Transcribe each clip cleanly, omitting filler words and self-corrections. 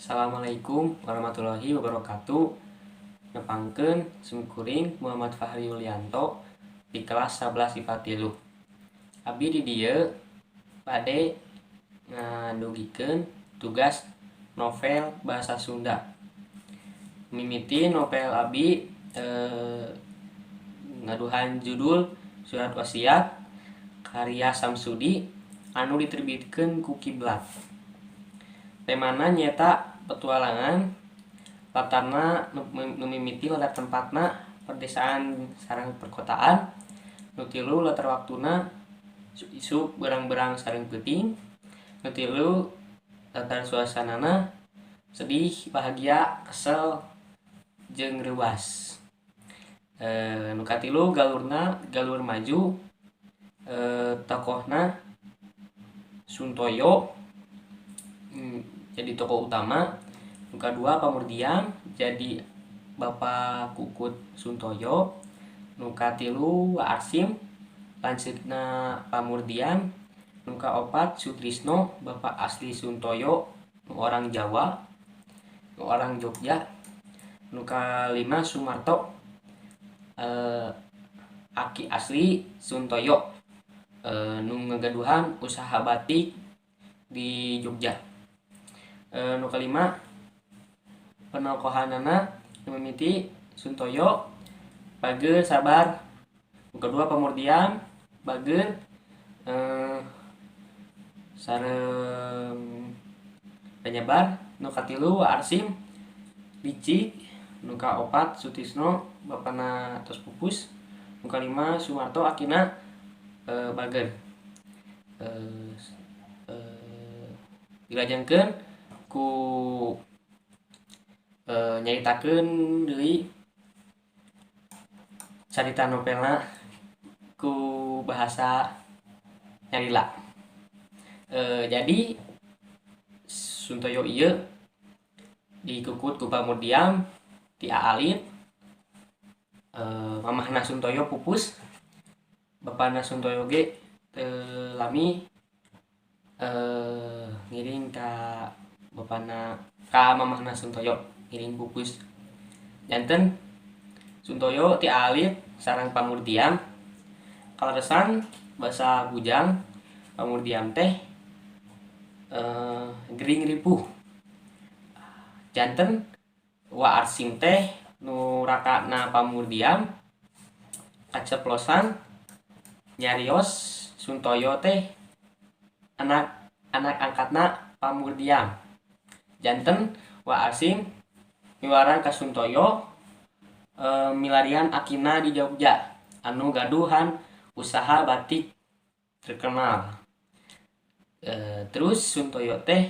Assalamualaikum warahmatullahi wabarakatuh. Nepangkeun simkuring Muhammad Fahri Yulianto di kelas 11 IPA 3. Abi di dieu bade ngadugikeun tugas novel bahasa Sunda. Mimiti novel abi ngaduhan judul Surat Wasiat karya Samsudi anu diterbitkeun ku Kiblat. Temana nyaeta petualangan, latarna nu mimiti latar tempatna perdesaan sareng perkotaan, nu tilu latar waktuna isuk berang-berang sareng peuting, nu tilu latar suasanana sedih, bahagia, kesel, jeung reuas. Nu katilu galurna galur maju, tokohna Suntoyo jadi tokoh utama, nu kadua Pamurdiam jadi bapak kukut Suntoyo, nu katilu Arsim lanceukna Pamurdiam, nu kaopat Sutrisno bapak asli Suntoyo nu orang Jawa, nu orang Jogja, nu kalima Sumarto aki asli Suntoyo nu ngagaduhan usaha batik di Jogja. Nu kalima penokohanana nu mimiti Suntoyo bageur sabar, nu kadua Pamurdiam bageur sareng penyebar, nu katilu Arsim licik, nu kaopat Sutisno bapana tos pupus, nu kalima Sumarto akina bageur. Dilajengkeun ku nyaritakeun deui carita novelna ku bahasa nyalila. Jadi Suntoyo ieu dikukut ku Pamurdiam ti aalit, mamahna Suntoyo pupus, bapana Suntoyo ge teu lami ngiring ka bapana ka mamahna Suntoyo ngiring pupus. Janten Suntoyo ti alit sareng Pamurdiam. Kaleresan basa bujang Pamurdiam teh gering ripuh. Janten Wa Arsim teh nu rakana Pamurdiam kaceplosan nyarios Suntoyo teh anak anak angkatna Pamurdiam. Janten Wa Arsim miwarang ka Suntoyo milarian akina di Jogja anu gaduhan usaha batik terkenal. Terus Suntoyo teh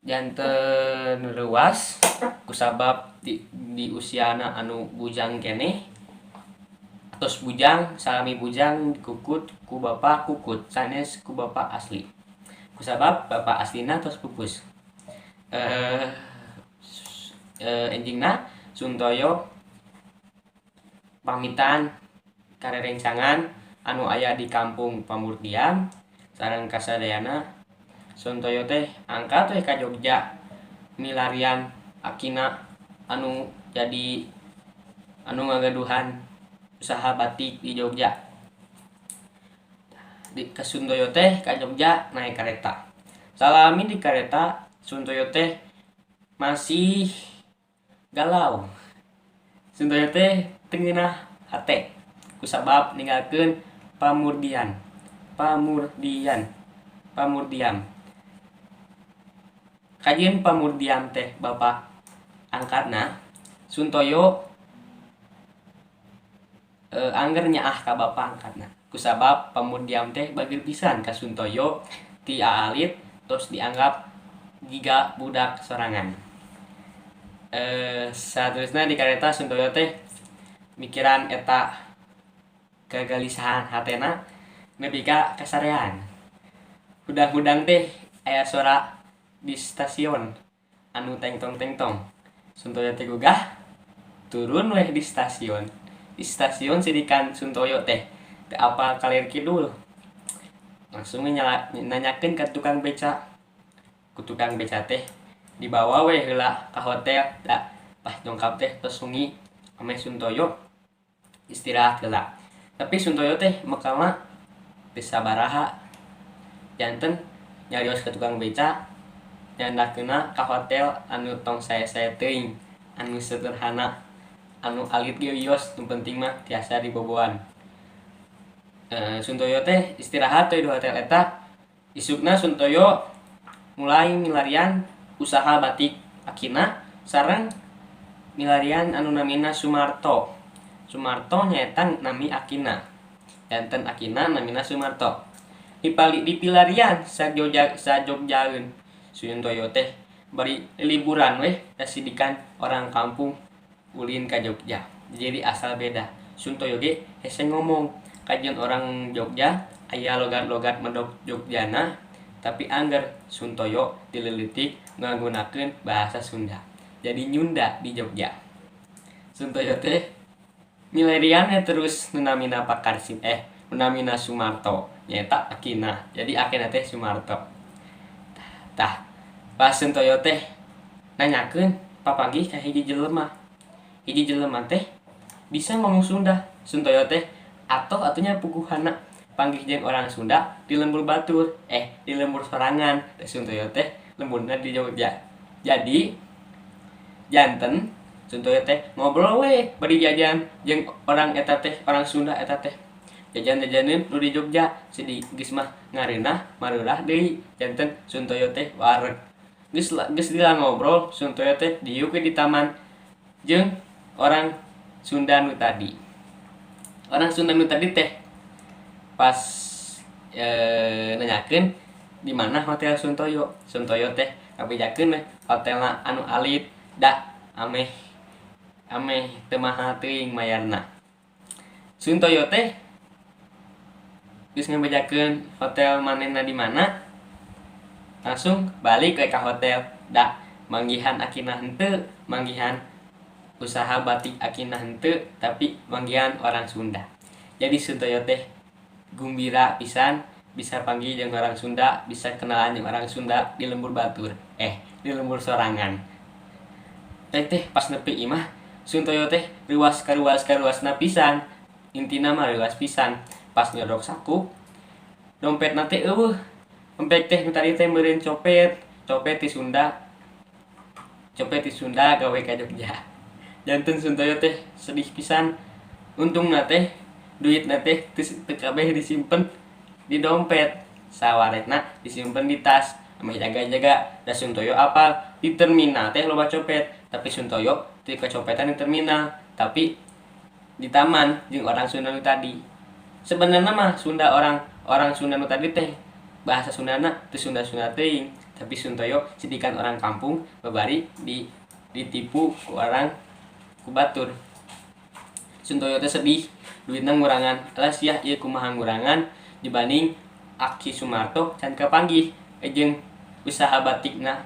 janten reuas kusabab di usiana anu bujang keneh, atos bujang salami bujang dikukut ku bapa kukut sanes ku bapa asli kusabab bapa aslina tos pupus. Enjingna Suntoyo pamitan ka rerencangan anu aya di kampung Pamurdiam sareng kasadayana. Suntoyo teh angkat we ka Jogja milarian akina anu jadi anu ngagaduhan usaha batik di Jogja. Di ka Suntoyo teh ka Jogja naik kareta. Salami di kareta Suntoyo teh masih galau. Suntoyo teh teu ngeunah hate kusabab ninggalkeun Pamurdian Pamurdian Pamurdiam. Kajeun Pamurdiam teh bapa angkatna Suntoyo angger nyaah ka bapa angkatna kusabab Pamurdiam teh bageur pisan ka Suntoyo ti aalit tos dianggap jiga budak sorangan. Saterusna di kareta Suntoyo teh mikiran eta kagalisahan hatena nepi ka kasarean. Hudang-hudang teh aya sora di stasiun anu tengtong-tengtong. Suntoyo teh gugah turun weh di stasiun. Di stasiun sidikan Suntoyo teh teu apal kaler kidul. Langsung we nanyakeun ka tukang beca. Ku tukang beca teh Dibawa we heula ka hotel da pas dongkap teh tos sungi ameh Suntoyo istirahat heula. Tapi Suntoyo teh mekalna teu sabaraha janten nyarios ka tukang beca nyandakeunna ka hotel anu tong sae-sae teuing anu sederhana anu alit ge wios nu penting mah tiasa diboboan. Suntoyo teh istirahat we di hotel eta. Isukna Suntoyo mulai milarian usaha batik akina sareng milarian anu namina Sumarto. Sumarto nyaeta nami akina. Janten akina namina Sumarto. Dipilarian sa Jogja sa Jogjaeun. Suntoyo teh bari liburan weh kasidikan orang kampung ulin ka Jogja. Jadi asal beda. Suntoyo ge hese ngomong kajian orang Jogja aya logat-logat medok Jogjana tapi angger Suntoyo dileutik ngagunakeun bahasa Sunda. Jadi nyunda di Jogja. Suntoyo teh milarianna terus nu namina Pakarsim nu namina Sumarto nyaeta akina. Jadi akina teh Sumarto. Tah pas Suntoyo teh nanyakeun papanggih ka hiji jelema. Hiji jelema teh bisa ngomong Sunda. Suntoyo teh atoh atuh nya puguhana panggih jeung orang Sunda di lembur batur di lembur sorangan. Suntoyo teh lemburna di Jogja. Jadi janten Suntoyo teh ngobrol we bari jajan jeung orang eta teh orang Sunda eta teh. Jajan-jajaneun nu di Jogja sidi geus mah ngareunah mareulah deui janten Suntoyo teh wareg. Geus geus lila ngobrol Suntoyo teh diuk we di taman jeung orang Sunda nu tadi. Orang Sunda nu tadi teh pas nanyakeun di mana hotel Suntoyo. Suntoyo teh ngabejakeun we hotelna anu alit da ameh ameh teu mahal teuing mayarna. Suntoyo teh geus ngabejakeun hotel manehna di mana langsung balik we ka hotel da manggihan akina henteu manggihan usaha batik akina henteu tapi manggihan orang Sunda. Jadi Suntoyo teh gumbira pisan bisa panggih jeung orang Sunda, bisa kenalan jeung orang Sunda di lembur batur di lembur sorangan. Teh pas nepi imah Suntoyo teh reuas karuas karuasna pisan. Intina mah reuas pisan. Pas nyodok saku dompetna teh eueuh. Dompet teh nu tadi teh meureun copet, copet ti Sunda. Copet ti Sunda gawe ka Jogja. Janten Suntoyo teh sedih pisan. Untungna teh duitna teh teu kabeh disimpen di dompet. Sawaretna disimpen di tas. Ameh jaga-jaga da Suntoyo apal di terminal teh loba copet, tapi Suntoyo teu kacopetan di terminal, tapi di taman jeung orang Sunda nu tadi. Sebenarnya mah Sunda orang orang Sunda nu tadi teh bahasa Sundana teu Sunda-Sunda teuing, tapi Suntoyo sidikan orang kampung babari ditipu ku orang ku batur. Suntoyo teh sedih duitna ngurangan. Alah sia ieu kumaha ngurangan dibanding Aki Sumarto can kapanggih jeung usaha batikna.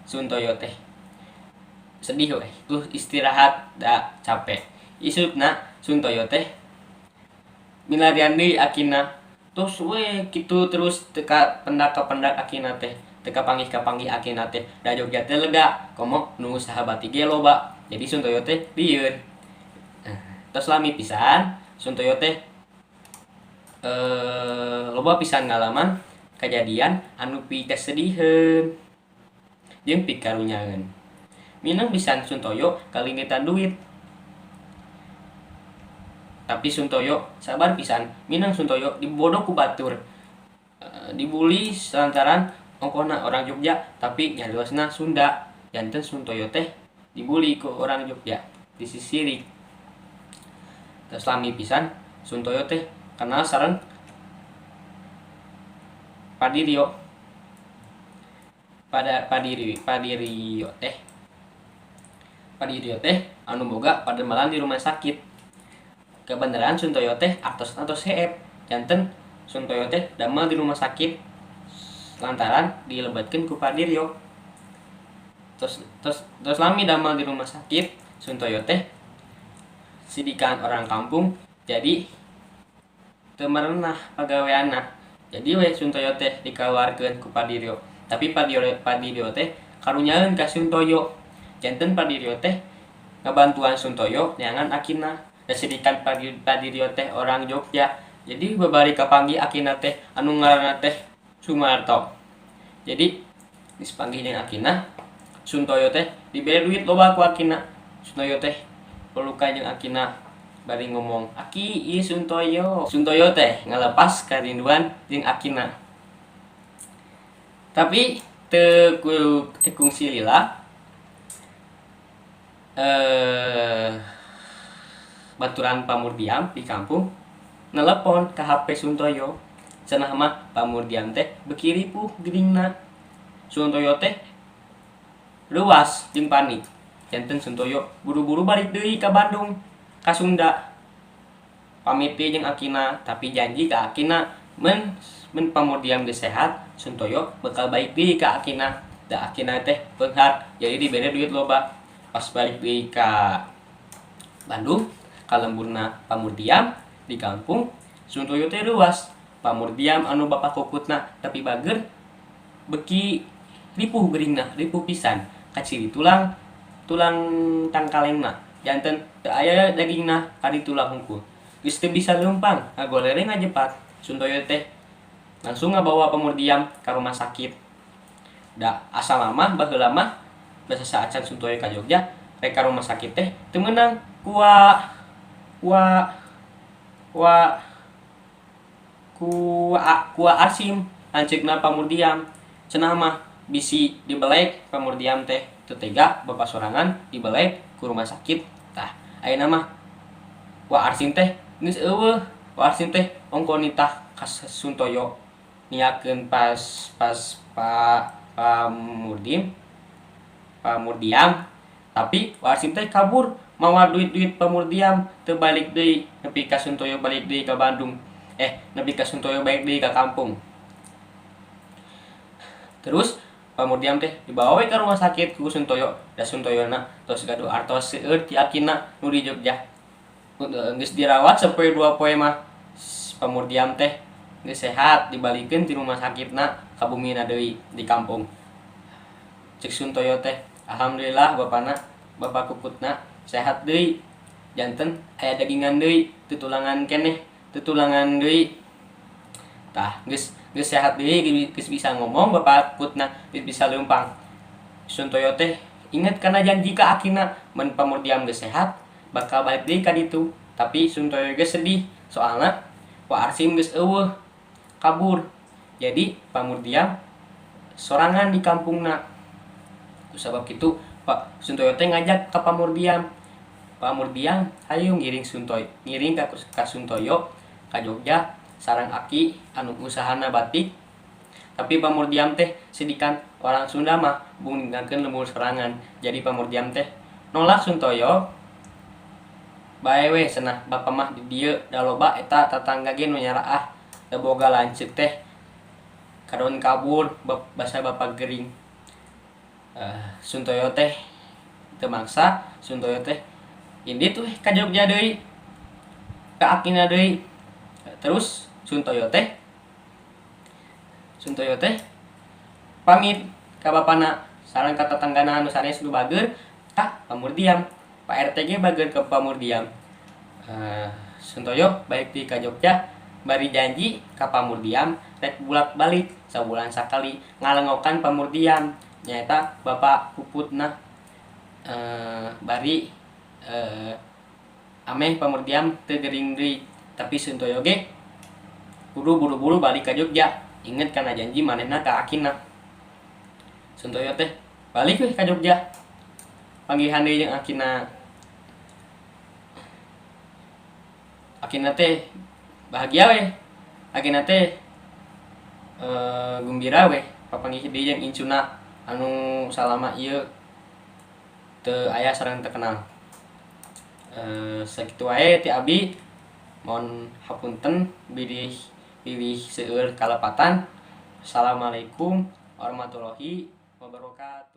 Suntoyo teh sedih we tuh istirahat da capek. Isukna Suntoyo teh milarian deui akina tos we kitu terus teu ka pendak ka pendak akina teh teu kapanggih kapanggih akina teh da Jogja teh lega komo nu usaha batik ge loba. Jadi Suntoyo teh lieur. Tos lami pisan Suntoyo teh loba pisan ngalaman kajadian anu pikasediheun jeung pikarunyaeun. Mineng pisan Suntoyo kalingitan duit. Tapi Suntoyo sabar pisan. Mineng Suntoyo dibodoh ku batur. Dibully lantaran ongkohna orang Jogja tapi nyariosna Sunda. Janten Suntoyo teh dibully ku orang Jogja, disisirik. Terus lami pisan Suntoyo teh kenal sareng Padirio. Pada Padiri Padirio teh Padirio teh anu boga pademelan di rumah sakit. Kebenaran Suntoyo teh artos atos heep. Janten Suntoyo teh damel di rumah sakit lantaran dilebetkeun ku Padirio. Terus terus terus lami damel di rumah sakit Suntoyo teh sidikan orang kampung jadi teu merenah pagaweanna. Jadi we Suntoyo teh dikaluarkeun ku Padirio. Tapi Padirio teh Karunyaeun ka Suntoyo. Janten Pak Diryo teh ngabantuan Suntoyo neangan akina. Da sedikan Pak Diryo teh orang Jogja. Jadi babari kapanggih akina teh anu ngaranna teh Sumarto. Jadi geus panggih jeung akina, Suntoyo teh dibere duit loba ku akina. Suntoyo teh pelukan jeung akina bari ngomong, "Aki, ieu Suntoyo." Suntoyo teh ngalepas karinduan jeung akina. Tapi teu teu kungsi lila baturan Pak Murdiam di kampung nelepon ke HP Suntoyo. Cenah mah Pak Murdiam teh beuki ripuh geuringna. Suntoyo teh luas jeung panik. Janten Suntoyo buru-buru balik deui ka Bandung, ka Sunda. Pamit deui jeung akina, tapi janji ka akina men men Pak Murdiam geus sehat, Suntoyo bakal balik deui ka akina. Da akina teh beunghar, jadi dibere duit loba. Pas balik deui ka Bandung, ka lemburna Pak Murdiam di kampung, Suntoyo teh reuas. Pak Murdiam anu bapak kukutna tapi bager beuki ripuh geuringna, ripuh pisan. Kaciri tulang tulang tangkalengna, janten teu aya dagingna kadi tulang hungkul. Geus teu bisa leumpang, ngagolere ngajepat. Suntoyo teh langsung ngabawa Pak Murdiam ka rumah sakit. Da asalna mah baheula mah basa saacan Suntoyo ka Jogja, rek ka rumah sakit teh teu meunang ku wa wa wa ku ku Arsim lanceukna Pak Murdiam. Cenah mah bisi dibelek Pak Murdiam teh teu tega bapak sorangan dibelek ku rumah sakit. Tah, ayeuna mah Wa Arsim teh geus eueuh. Wa Arsim teh ongko nitah ka Suntoyo niakeun pas pas Pak Pak Murdim Pak Murdiam, tapi Wa Arsim teh kabur mawa duit-duit Pak Murdiam, teu balik deui nepi ka Suntoyo balik deui ka Bandung. Nepi ka Suntoyo balik deui ka kampung. Terus Pak Murdiam teh dibawa we ka rumah sakit ku Suntoyo. Da Suntoyona tos gaduh artos seueur ti akina nu di Jogja. Geus dirawat sapoe dua poe mah Pak Murdiam teh geus sehat, dibalikeun ti rumah sakitna ka bumina deui di kampung. Cek Suntoyo teh, alhamdulillah bapana, bapak kukutna sehat deui. Janten aya dagingan deui, tutulangan keneh, tutulangan deui. Tah, geus geus sehat deui, geus bisa ngomong bapak kukutna, geus bisa leumpang. Suntoyo teh inget kana janji ka akina, mun Pak Murdiam geus sehat bakal balik deui ka ditu. Tapi Suntoyo ge sedih, soalna Wa Arsim geus eueuh, kabur. Jadi Pak Murdiam sorangan di kampungna. Kusabab kitu Pak Suntoyo teh ngajak ka Pak Murdiam. Pak Murdiam hayu ngiring Suntoyo, ngiring ka Suntoyo ka Jogja sareng aki anu usahana batik. Tapi Pak Murdiam teh sedikan orang Sunda mah embung ninggalkeun lembur sorangan. Jadi Pak Murdiam teh nolak Suntoyo. Bae we cenah bapa mah di dieu da loba eta tatangga ge nu nyaraah da boga lanceuk teh kadon kabur basa bapa gering. Suntoyo teh teu maksa, Suntoyo teh indit we ka Jogja deui, ka akina deui. Terus Suntoyo teh pamit ka bapana sareng ka tatanggana anu sanes nu bager ka Pak Murdiam. Pak RT ge bager ka Pak Murdiam. Suntoyo balik deui ka Jogja bari janji ka Pak Murdiam rek bulak-balik sabulan sakali ngalengokan Pak Murdiam nyaeta bapak puputna, bari ameh Pak Murdiam teu gering deui. Tapi Suntoyo ge kudu buru-buru balik ka Jogja inget kana janji manehna ka akina. Suntoyo teh balik we ka Jogja panggihan deui jeung akina. Akina teh bahagia we, akina teh gumbira we papanggih deui jeung incuna anu salama ieu teu aya sareng teu kenal. Sakitu wae ti abdi, mohon hapunten bilih bilih seueur kalepatan. Assalamualaikum warahmatullahi wabarakatuh.